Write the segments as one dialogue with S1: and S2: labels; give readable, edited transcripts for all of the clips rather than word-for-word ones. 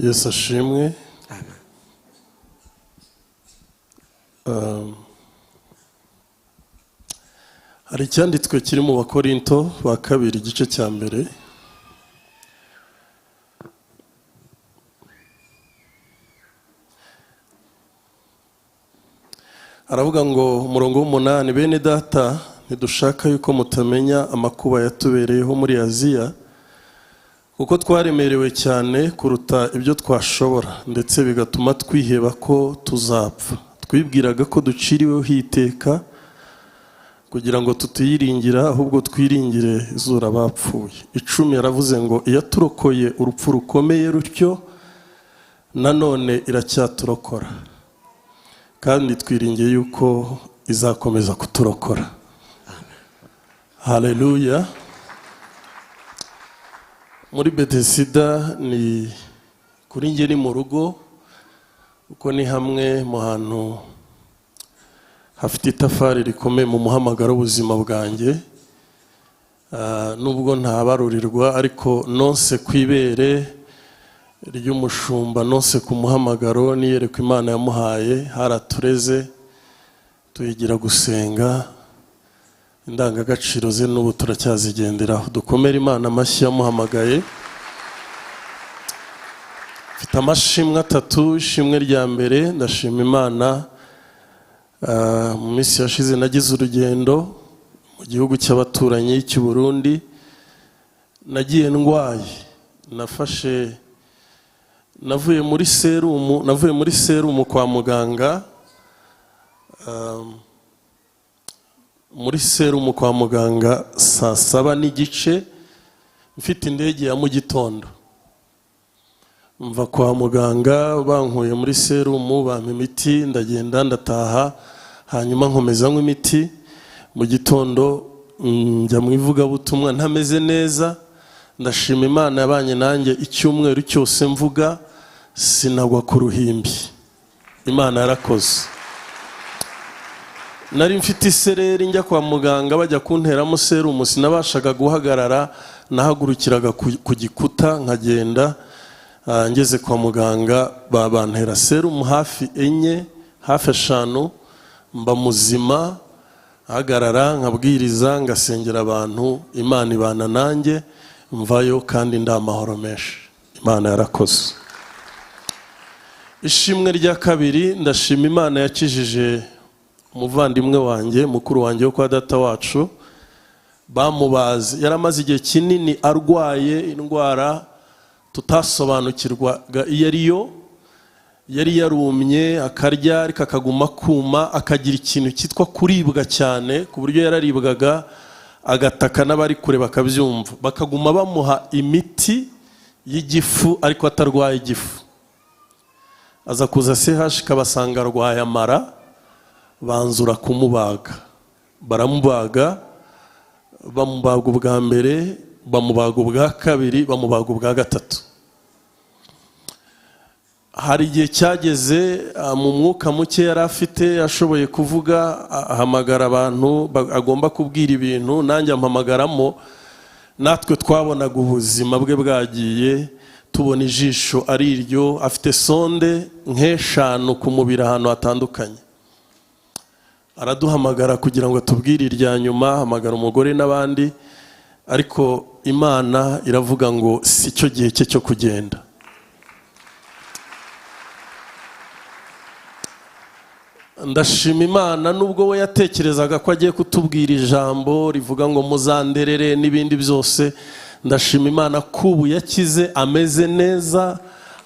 S1: Yesu ashimwe.
S2: Amen.
S1: Hari icyanditswe kiri mu Bakorinto ba kabiri, igice cya mbere, aravuga ngo, umurongo w'umunani: "Bene Data, ntidushaka yuko mutamenya amakuba yatubereyeho muri Aziya, kuko twaremerewe cyane kuruta ibyo twashobora, ndetse bigatuma twiheba ko tuzapfa. Twibwiraga ko duciriweho iteka, kugira ngo tutiyiringira, ahubwo twiringire izura abapfuye." 10 yaravuze ngo: "Iyaturokoye urupfu rukomeye rutyo, nanone iracyaturokora, kandi twiringiye yuko izakomeza kuturokora." Haleluya! Muri Betesida ni kuri njye ni mu rugo, kuko ni hamwe mu hantu hafite itafari rikomeye mu muhamagaro w'ubuzima bwanjye. Nubwo ntabarurirwa, ariko nonse ku ibere ry'umushumba, nonse ku muhamagaro n'iyerekwa Imana yamuhaye. Haratureze, tuyigira gusenga, indangagaciro ze n'ubu turacyazigenderaho. Dukomere Imana amashyi yamuhamagaye. Mfite amashimwe atatu. Ishimwe rya mbere, ndashima Imana. Mu minsi yashize nagize urugendo mu gihugu cy'abaturanyi cy'u Burundi. Nagiye ndwaye, nafashe navuye muri serumu kwa muganga, muri serumu kwa muganga saa 7:30, mfite indege ya mu gitondo. Mva kwa muganga bankuye muri serumu, bampa imiti, ndagenda ndataha, hanyuma nkomeza nywa imiti. Mu gitondo njya mu ivugabutumwa ntameze neza. Ndashima Imana yabanye nanjye icyumweru cyose, mvuga sinagwa ku ruhimbi. Imana yarakoze. Nari mfite isereri, njya kwa muganga bajya kunteramo serumu sinabashaga guhagarara, nahagurukiraga ku gikuta nkagenda. Ngeze kwa muganga babantera serumu hafi enye, hafi eshanu, mba muzima, hagarara, nkabwiriza, ngasengera abantu. Imana ibana nanjye, mvayo kandi ndi amahoro menshi. Imana yarakoze. Ishimwe rya kabiri, ndashima Imana yakijije umuvandimwe wanjye, mukuru wanjye wo kwa data wacu. Bamubaze, yari amaze igihe kinini arwaye indwara tutasobanukirwaga iyo ari yo. Yari yarumye, akarya ariko akaguma kuma, akagira ikintu cyitwa kuribwa cyane, ku buryo yararibwaga agataka n'abari kure bakabyumva. Bakaguma bamuha imiti y'igifu ariko atarwaye igifu. Aza kuza CHUK, basanga arwaye amara, banzura kumubaga. Baramubaga, bamubaga ubwa mbere, bamubaga ubwa kabiri, bamubaga ubwa gatatu. Hari igihe cyageze, mu mwuka muke yari afite ashoboye kuvuga, ahamagara abantu agomba kubwira ibintu, nanjye ampamagaramo. Natwe twabonaga ubuzima bwe bwagiye, tubona ijisho ari iryo, afite sonde nk'eshanu ku mubiri ahantu hatandukanye. Araduhamagara kugira ngo atubwire irya nyuma, ahamagara umugore n'abandi, ariko Imana iravuga ngo si cyo gihe cye cyo kugenda. Ndashima Imana, nubwo we yatekerezaga ko agiye kutubwira ijambo rivuga ngo muzanderere n'ibindi byose, ndashima Imana ko ubu yakize, ameze neza,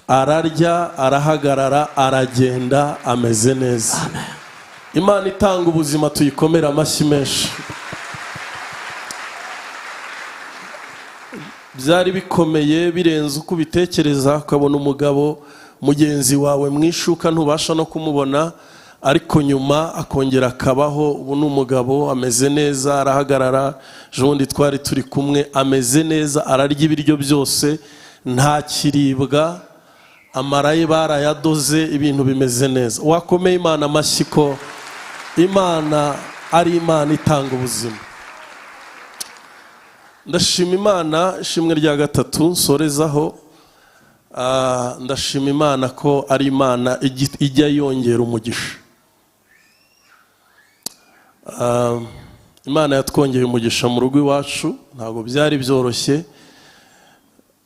S1: ararya, arahagarara, aragenda, ameze neza. Imana itanga ubuzima, tuyikomere amashyi menshi. Byari bikomeye birenze uko ubitekereza, ukabona umugabo mugenzi wawe mu ishuka ntubasha no kumubona, ariko nyuma akongera akabaho. Ubu ni umugabo ameze neza, arahagarara. Ejo bundi twari turi kumwe, ameze neza, ararya ibiryo byose, nta kiribwa, amara ye barayadoze, ibintu bimeze neza. Wakomeye Imana amashyi ko Imana ari Imana itanga ubuzima. Ndashima Imana. Ishimwe rya gatatu nsorezaho, Ndashima Imana ko ari Imana ijya yongera umugisha. Imana yatwongeye umugisha mu rugo iwacu, ntabwo byari byoroshye.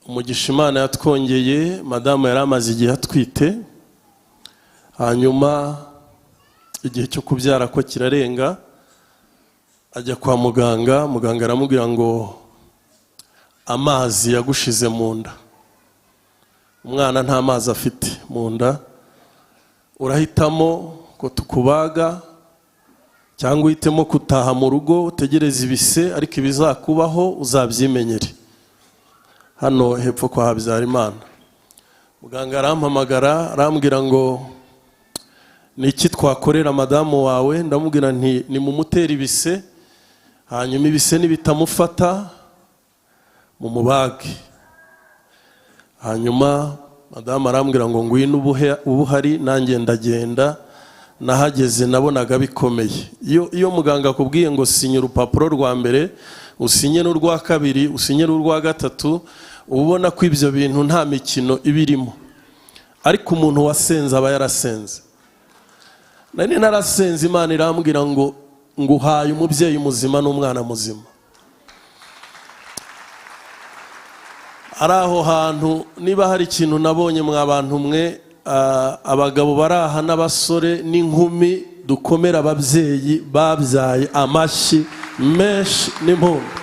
S1: Umugisha Imana yatwongeye, madamu yari amaze igihe atwite, hanyuma igihe cyo kubyara ko kirarenga, ajya kwa muganga, muganga aramubwira ngo amazi yagushize mu nda, umwana nta mazi afite mu nda, urahitamo ko tukubaga cyangwa uhitemo kutaha mu rugo utegereze ibise, ariko ibizakubaho uzabyimenyere. Hano hepfo kwa Habyarimana muganga arampamagara arambwira ngo niki twakorera madamu wawe? Ndamubwira nti ni mumutere ibise, hanyuma ibise nibitamufata mumubage. Hanyuma madamu arambwira ngo ngwino ubuhari, nanjye ndagenda. Nahageze nabonaga bikomeye. Iyo muganga akubwiye ngo sinya urupapuro rwa mbere, usinye n'urwa kabiri, usinye n'urwa gatatu, ubona ko ibyo bintu nta mikino ibirimo. Ariko umuntu wasenze aba yarasenze. Nari narasenze, Imana irambwira ngo nguhaye umubyeyi muzima n'umwana muzima. Ari aho hantu niba hari ikintu nabonye mwa bantu mwe, abagabo baraha n'abasore n'inkumi, dukomera ababyeyi babyaye amashyi menshi n'impundu.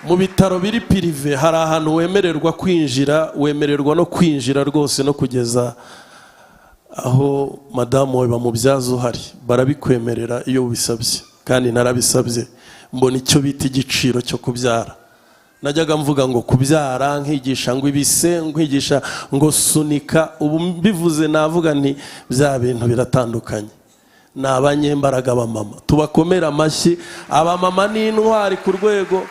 S1: Mu bitaro biri pirive hari ahantu wemererwa kwinjira, wemererwa no kwinjira rwose no kugeza aho madamu wawe bamubyaza uhari, barabikwemerera iyo ubisabye. Kandi narabisabye, mbona icyo bita igiciro cyo kubyara. Najyaga mvuga ngo kubyara, nkigisha ngo ibise, nkigisha ngo sunika, ubu mbivuze navuga nti bya bintu biratandukanye. Ni abanyembaraga abamama, tubakomera amashyi. Abamama ni intwari ku rwego,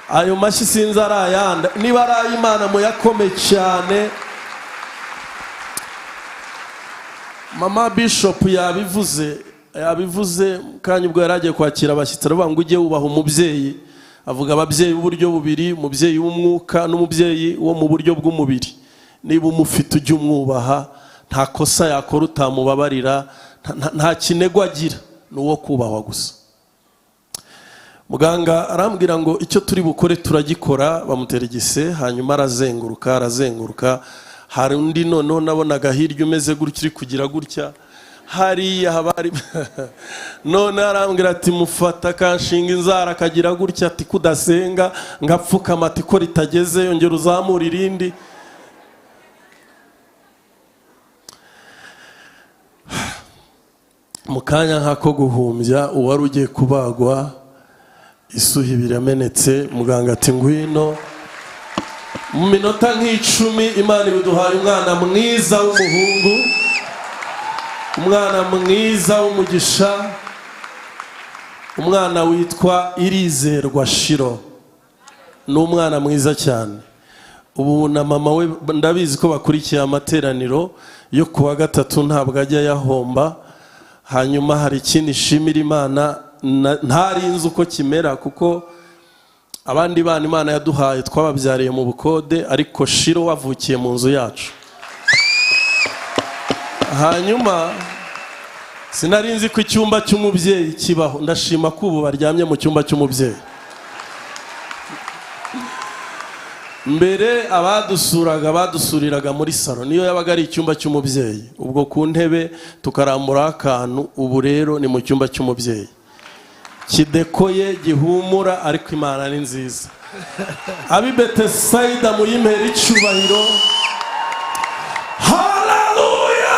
S1: ayo mashyi sinzi ari ayanda, niba ari ay'Imana muyakome cyane. Mama Bishop yabivuze kanya ubwo yari agiye kwakira abashyitsi, aravuga ngo ujye wubaha umubyeyi. Avuga ababyeyi b'uburyo bubiri, umubyeyi w'umwuka n'umubyeyi wo mu buryo bw'umubiri. Niba umufite ujye umwubaha, nta kosa yakora utamubabarira, nta kinego agira, ni uwo kubahwa gusa. Muganga arambwira ngo icyo turi bukore turagikora, bamutera igise, hanyuma arazenguruka. Hari undi noneho nabonaga hirya umeze gutya uri kugira gutya, hariya habari none arambwira ati mufata kanshinga inzara akagira gutya, ati kudasenga ngapfukama, ati ko ritageze yongera uzamura irindi. Mu kanya nk'ako guhumbya, uwari ugiye kubagwa isuhi biramenetse, muganga ati ngwino. Mu minota nk'icumi Imana iduhaye umwana mwiza w'umuhungu, umwana mwiza w'umugisha, umwana witwa Irizerwa Shiro. Ni umwana mwiza cyane. Ubu na mama we ndabizi ko bakurikiye amateraniro yo kuwa gatatu, ntabwo ajya yahomba. Hanyuma hari ikindi shimira Imana, ntarinzi uko kimera, kuko abandi bana Imana yaduhaye twababyariye mu bukode, ariko Shiro wavukiye mu nzu yacu. Hanyuma sinarinzi ko icyumba cy'umubyeyi kibaho, ndashima ko ubu baryamye mu cyumba cy'umubyeyi. Mbere abadusuraga badusuriraga muri salo, niyo yabaga ari icyumba cy'umubyeyi, ubwo ku ntebe tukarambura akantu. Ubu rero ni mu cyumba cy'umubyeyi kidekoye gihumura, ariko Imana ni nziza. Abi Betesayida muyimpera icyubahiro. Haleluya!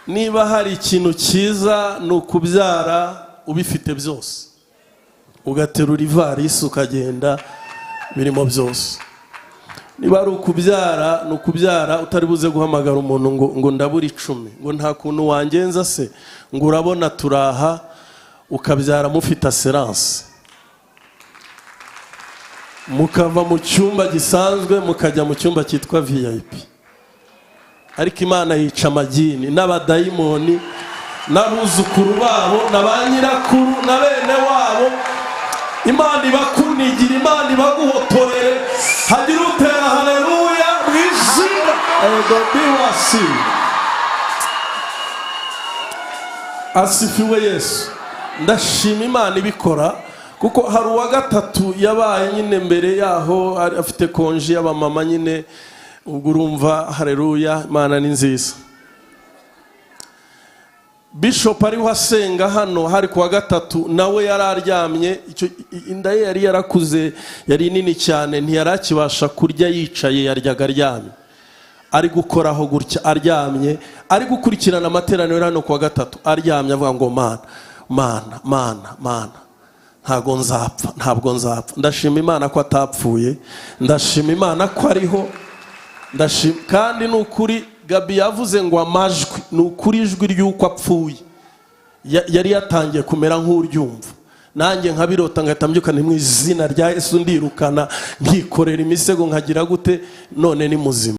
S1: Niba hari ikintu cyiza ni ukubyara ubifite byose, ugaterura ivarisi ukagenda birimo byose. Niba ari ukubyara, ni ukubyara utari buze guhamagara umuntu ngo ndabura 10, ngo nta kuntu wangenza se, ngo urabona turaha, ukabyara mufite assurance, mukava mu cyumba gisanzwe mukajya mu cyumba cyitwa VIP. Ariko Imana yica amagini n'abadayimoni n'abuzukuru babo na ba nyirakuru na bene wabo. Imana ibakunigira, Imana ibaguhotorere. Hagira utera haleluya mu izina egobiwasi. Asifiwe Yesu. Ndashima Imana ibikora, kuko hari uwa gatatu yabaye nyine mbere yaho, afite konji y'abamama nyine. Ubwo urumva, haleluya, Imana ni nziza. Bishop ariho asenga hano, hari kuwa gatatu, nawe yari aryamye. Icyo inda ye yari yarakuze, yari nini cyane, ntiyari akibasha kurya yicaye, yaryaga aryamye, ari gukoraho gutya aryamye, ari gukurikirana amateraniro hano kuwa gatatu aryamye, avuga ngo: "Mana, Mana, Mana, Mana, ntabwo nzapfa, ntabwo nzapfa." Ndashima Imana ko atapfuye, ndashima Imana ko ariho. Ndashima kandi ni ukuri, Gabi yavuze ngo amajwi, ni ukuri, ijwi ry'uko apfuye yari yatangiye kumera nk'uryumva. Nanjye nkabirota, ngahita mbyuka ni mu izina rya Yesu, ndirukana, nkikorera imisego, nkagira gute. None ni muzima.